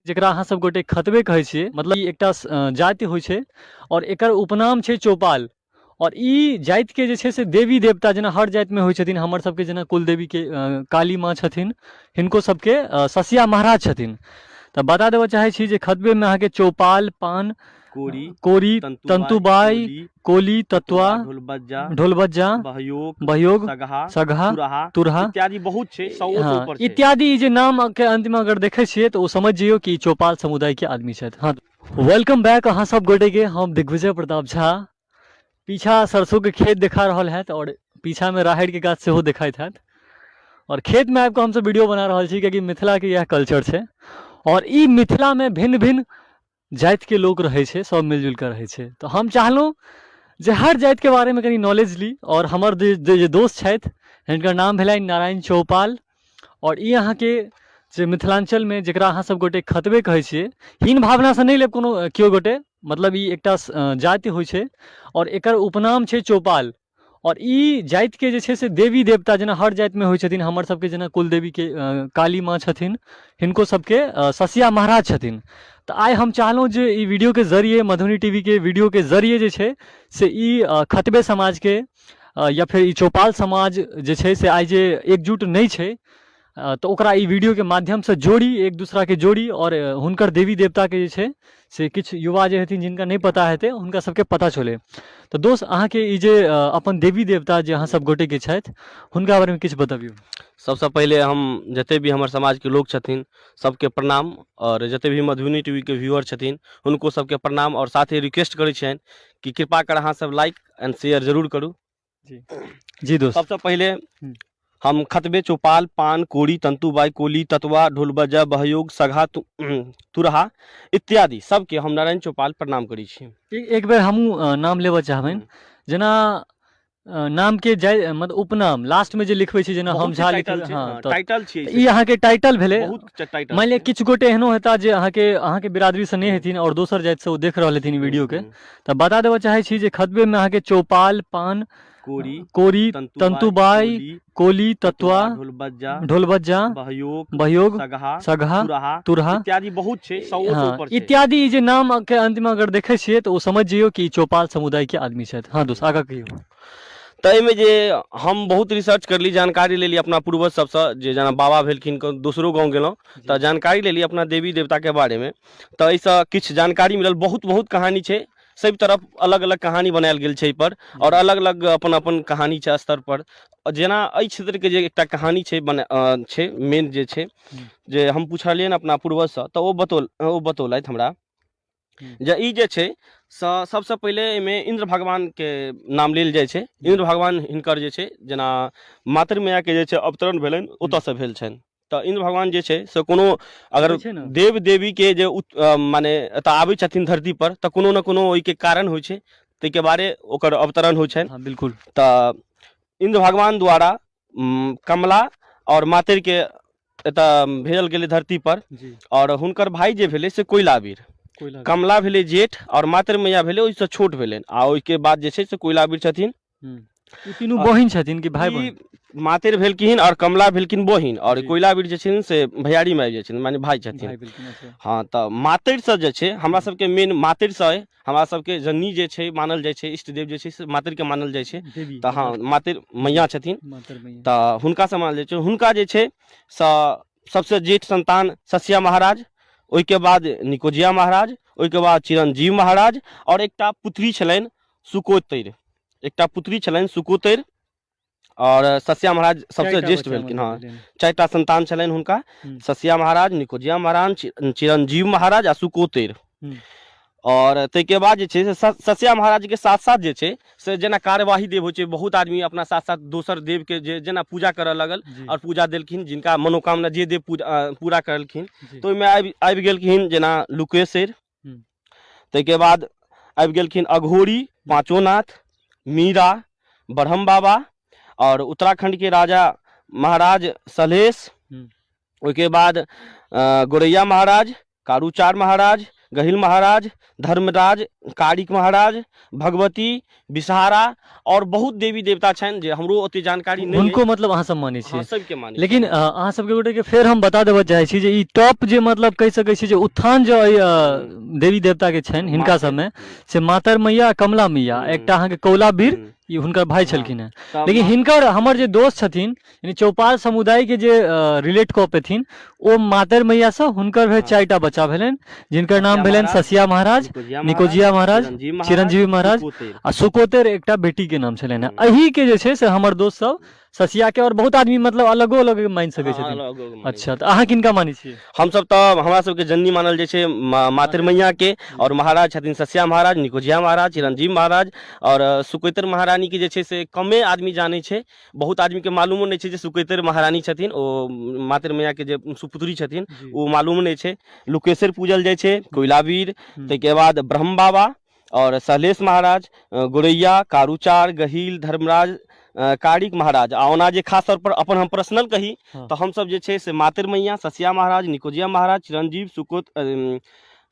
जकरा अहाँ सब गोटे खतबे कहै छियै, मतलब ई एकटा जाति होइ छै आओर एकर उपनाम छै चौपाल। आओर ई जातिके जे छै से देवी देवता जेना हर जातिमे होइ छथिन, हमर सबके जेना कुलदेवीके काली माँ छथिन, हिनको सबके ससिया महाराज छथिन। तऽ बता देबऽ चाहै छी जे खतबेमे अहाँके चौपाल, पान, कोरी, कोरी, तंतुबाई, तंतुबाई, कोली, ततुआ, ढोलबज्जा, ढोलबज्जा, बहयोग, बहयोग, सगहा, सगहा, तुरहा, तुरहा इत्यादि बहुत छै, सौ से हाँ, ऊपर छै। इत्यादि। जे नाम के अंत में अगर देखे छियै तऽ ओ समझ जइयौ कि ई चौपाल समुदाय के आदमी छथि। हाँ, welcome bank अहाँ सब गोटे के, हम दिग्विजय प्रताप झा। पीछा सरसों के खेत देखा रहल हैत और पीछा में राहड़ के गाछ सेहो देखाइत हैत और खेत में आबि कऽ हमसब वीडियो बना रहल छी, कियाकि मिथिला के इएह कल्चर छै और ई मिथिला में भिन्न भिन्न जातिके लोक रहै छै, सब मिलजुलि कऽ रहै छै। तऽ हम चाहलहुँ जे हर जातिके बारेमे कनि नॉलेज ली। आओर हमर जे जे दोस्त छथि, हिनकर नाम भेलनि नारायण चौपाल। आओर ई अहाँके जे मिथिलाञ्चलमे जकरा अहाँ सब गोटे खतबे कहै छियै, हीन भावनासँ नहि लेब कोनो केओ गोटे, मतलब ई एकटा जाति होइ छै आओर एकर उपनाम छै चौपाल। आओर ई जातिके जे छै से देवी देवता जेना हर जातिमे होइ छथिन, हमर सबके जेना कुलदेवीके काली माँ छथिन, हिनको सबके ससिया महाराज छथिन। तऽ आइ हम चाहलहुँ जे ई वीडियोके जरिए, मधुबनी टी वी के वीडियोके जरिए जे छै से ई खतबे समाजके या फेर ई चौपाल समाज जे छै से आइ जे एकजुट नहि छै, तऽ ओकरा ई वीडियोके माध्यमसँ जोड़ी, एक दूसराके जोड़ी आओर हुनकर देवी देवताके जे छै से किछु युवा जे हेथिन जिनका नहि पता हेतै, हुनका सबके पता चलै। तऽ दोस्त, अहाँके ई जे अपन देवी देवता जे अहाँ सब गोटेके छथि, हुनका बारेमे किछु बतबियौ। सबसँ पहिले हम जते भी हमर समाजके लोक छथिन सबके प्रणाम, आओर जते भी मधुबनी टी वी के व्यूअर छथिन हुनको सबके प्रणाम, आओर साथे रिक्वेस्ट करै छियनि कि कृपा कर अहाँ सब लाइक एंड शेयर जरूर करू। जी जी दोस्त। सबसँ पहिले हम खतबे, चौपाल, पान, कोरी, तंतुबाई, कोली, ततवा, ढोलबजा, बहयोग, सघा, तुरहा इत्यादि सबके हम नारायण चौपाल प्रणाम करै छी। एक बेर हमहूँ नाम लेबऽ चाहबनि, जेना नामके जाय मतलब उपनाम लास्टमे जे लिखबै छी, जेना हम झा लिखबै। हाँ, टाइटल छियै ई, अहाँके टाइटल भेलै। बहुत टाइटल। मानि लिअ किछु गोटे एहनो हेता जे अहाँके बिरादरीसँ नहि हेथिन आओर दोसर जातिसँ ओ देख रहल हेथिन वीडियोके। तऽ बता देबऽ चाहै छी जे खतबेमे अहाँके चौपाल, पान, कोरी, कोरी, तंतुबाई, कोली, ततुआ, ढोलबज्जा, ढोलबज्जा, बहयोग, बहयोग, सगहा, सगहा, तुरहा, तुरहा इत्यादि बहुत छै, सौ से हाँ, ऊपर छै। इत्यादि। जे नाम के अंत में अगर देखे छियै तऽ ओ समझ जइयौ कि ई चौपाल समुदाय के आदमी छथि। हाँ दोस्त, आगाँ कहियौ। तऽ एहिमे जे हम बहुत रिसर्च करली, जानकारी लेली अपना पूर्वज सबसँ, जे जेना बाबा भेलखिन, दोसरो गाँव गेलहुँ तऽ जानकारी लेली अपना देवी देवताके बारेमे, तऽ एहिसँ किछु जानकारी मिलल। बहुत बहुत कहानी छै, सब तरफ अलग अलग कहानी बनायल गेल छै एहिपर, आओर अलग अलग अपन अपन कहानी छै स्तर पर। जेना एहि क्षेत्रके जे एकटा कहानी छै बना छै, मेन जे छै जे हम पुछलियनि अपना पूर्वजसँ तऽ ओ बतौलथि हमरा जे ई जे छै सबसँ पहिले एहिमे इन्द्र भगवानके नाम लेल जाइ छै। इन्द्र भगवान हिनकर जे छै जेना मातृमयाके जे छै अवतरण भेलनि, ओतऽसँ भेल छनि। तऽ इन्द्र भगवान जे छै से कोनो अगर देव देवीके जे माने एतऽ आबै छथिन धरती पर तऽ कोनो ने कोनो ओहिके कारण होइ छै, ताहिके बारे ओकर अवतरण होइ छनि। हाँ, बिल्कुल। तऽ इन्द्र भगवान द्वारा कमला आओर मातृके एतऽ भेजल गेलै धरती पर, आओर हुनकर भाई जे भेलै से कोयलावीर। कमला भेलै जेठ आओर मातृ मैया भेलै ओहिसँ छोट भेलनि, आ ओहिके बाद जे छै से कोयलावीर छथिन। ई तीनू बहिन छथिन कि भाई बहिन? मातृ भेलखिन आओर कमला भेलखिन बहिन, आओर कोयलावीर जे छथिन से भैयारीमे आबि जाइ छथिन, माने भाई छथिन। हाँ, तऽ मातृसँ जे छै हमरा सबके मेन मातृसँ अइ, हमरा सबके जननी जे छै मानल जाइ छै, इष्ट देव जे छै से मातृके मानल जाइ छै। तऽ हाँ, मातृ मैया छथिन, तऽ हुनकासँ मानल जाइ छै। हुनका जे छै से सबसँ जेठ संतान ससिया महाराज, ओहिके बाद निकोजिया महाराज, ओहिके बाद चिरंजीव महाराज, आओर एकटा पुत्री छलनि सुकोतरि, एकटा पुत्री छलनि सुकोतरि, आओर ससिया महाराज सबसे ज्येष्ठ भेलखिन। हँ, चारिटा संतान छलनि हुनका, ससिया महाराज, निकोजिया महाराज, चिरंजीव महाराज आ सुकोतरि। आओर ताहिके बाद जे छै से ससिया महाराजके साथ साथ जे छै से जेना कार्यवाही देव होइ छै, बहुत आदमी अपना साथ साथ दोसर देवके जे जेना पूजा करऽ लगल आओर पूजा देलखिन, जिनका मनोकामना जे देव पूजा पूरा करलखिन, तऽ ओहिमे आबि गेलखिन जेना लुकेशर, ताहिके बाद आबि गेलखिन अघोरी, पाँचोनाथ, मीरा, ब्रह्म बाबा, आओर उत्तराखण्डके राजा महाराज सलहेश, ओहिके बाद गोरैया महाराज, कारूचार महाराज, गहिल महाराज, धर्मराज। कारिक महाराज, भगवती, विषहारा आओर बहुत देवी देवता छनि जे हमरो ओते जानकारी नहि। हुनको मतलब अहाँ सब मानै छियै? सबके मानै। लेकिन अहाँ सबके गोटे के फेर हम बता देबऽ चाहै छी जे ई टॉप जे मतलब कहि सकै छी जे उत्थान जे एहि देवी देवता के छनि हिनका सबमे से मातर मैया, कमला मैया, एकटा अहाँके कौला वीर, ई हुनकर भाई छलखिन हेँ। लेकिन हिनकर हमर जे दोस्त छथिन यानी चौपाल समुदाय के जे रिलेट कऽ पेथिन ओ मातर मैयासँ हुनकर भेल 4टा बच्चा भेलनि, जिनकर नाम भेलनि ससिया महाराज, निकोजिया महाराज, चिरंजीवी महाराज आ सुकोतेर एकटा बेटी के नाम छलनि हेँ। एहि के जे छै से हमर दोस्त सब ससिया के और बहुत आदमी मतलब अलगो अलग मानि सकै छथिन। अच्छा, तऽ अहाँ किनका मानै छियै? हमसब तऽ हमरा सबके जननी मानल जाइ छै मातृ मैया के, और महाराज छथिन ससिया महाराज, निकोजिया महाराज, चिरंजीवी महाराज और सुकोतेर महारानी के जे छै से कमे आदमी जानै छै। बहुत आदमीके मालूमो नहि छै जे सुकेतर महारानी छथिन, ओ मातृ मैयाके जे सुपुत्री छथिन ओ मालूम नहि छै। लुकेश्वर पूजल जाइ छै, कोयलावीर, ताहिके बाद ब्रह्म बाबा आओर सहलेश महाराज, गोरैया, कारूचार, गहील, धर्मराज, कारिक महाराज। आ ओना जे खास तौर पर अपन हम पर्सनल कही तऽ हमसब जे छै से मातृ मैया, ससिया महाराज, निकोजिया महाराज, चिरंजीव, सुकोत,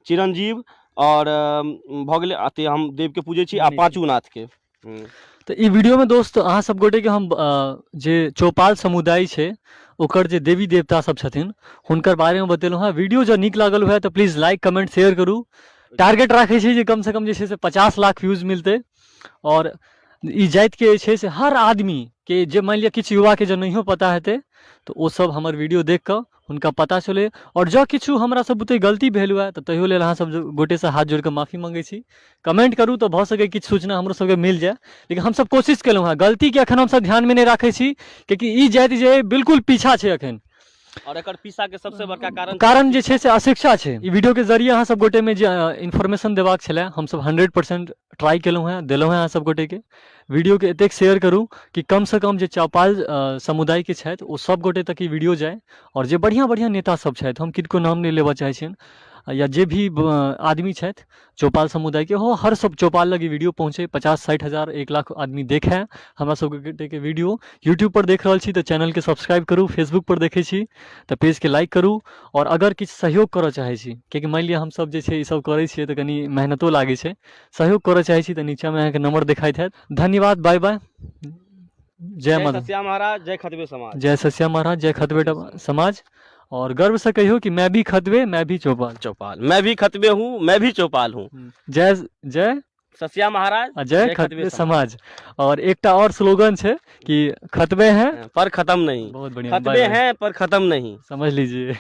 चिरंजीव आओर भऽ गेलै अते हम देवके पूजै छी आ पाँचू नाथके। तऽ ई वीडियोमे दोस्त अहाँ सब गोटेके हम जे चौपाल समुदाय छै ओकर जे देवी देवता सब छथिन हुनकर बारेमे बतेलहुँ हँ। वीडियो जँ नीक लागल हुए तऽ प्लीज लाइक कमेंट शेयर करू। टारगेट राखै छी जे कमसँ कम जे छै से 50 लाख व्यूज मिलतै। आओर ई जातिके जे छै से हर आदमीके जे मानि लिअ किछु युवाके जँ नहियो पता हेतै तऽ ओसब हमर वीडियो देख कऽ हुनका पता चलै। आओर जँ किछु हमरा सब बुते गलती भेल हुए तऽ तहियो लेल अहाँ सब गोटेसँ हाथ जोड़िकऽ माफी मङ्गै छी। कमेंट करू तऽ भऽ सकै किछु सूचना हमरो सबके मिल जाए। लेकिन हमसब कोशिश केलहुँ हँ, गलतीके एखन हमसब ध्यानमे नहि राखै छी कियाकि ई जाति जे बिल्कुल पीछा छै एखन। आओर एकर पीछाके सबसँ बड़का कारण कारण जे छै से अशिक्षा छै। ई वीडियोके जरिए अहाँ सब गोटेमे जे इन्फॉर्मेशन देबाक छलै हमसब 100% ट्राई केलहुँ हँ, देलहुँ हँ। अहाँ सब गोटेके वीडियोके एतेक शेयर करू कि कमसँ कम जे चौपाल समुदायके छथि ओ सब गोटे तक ई वीडियो जाय। आओर जे बढ़िआँ बढ़िआँ नेता सब छथि, हम किनको नाम नहि लेबऽ चाहै छियनि, या जे भी आदमी छथि चौपाल समुदायके हो, हर सब चौपाल लग ई वीडियो पहुँचै, 50-60 हजार 1 लाख आदमी देखै हमरा सबके वीडियो। यूट्यूबपर देख रहल छी तऽ चैनलके सब्सक्राइब करू, फेसबुकपर देखै छी तऽ पेजके लाइक करू। आओर अगर किछु सहयोग करऽ चाहै छी, कियाकि मानि लिअ हमसब जे छै ई सब करै छियै तऽ कनि मेहनतो लागै छै, सहयोग करऽ चाहै छी तऽ नीचाँमे अहाँके नंबर देखाइत हैत। धन्यवाद, बाय बाय, जय माता सस्या महाराज, जय खतबे समाज। जय सस्या महाराज, जय खतबे समाज। और गर्व से कहियो कि मैं भी खतबे, मैं भी चौपाल। चौपाल, मैं भी खतबे हूँ, मैं भी चौपाल हूँ। जय जय सस्या महाराज, जय खतबे समाज। और एकटा और स्लोगन छै कि खतबे हैं पर खत्म नहीं। बहुत बढ़िया। खतबे हैं पर खत्म नहीं। समझ लीजिए।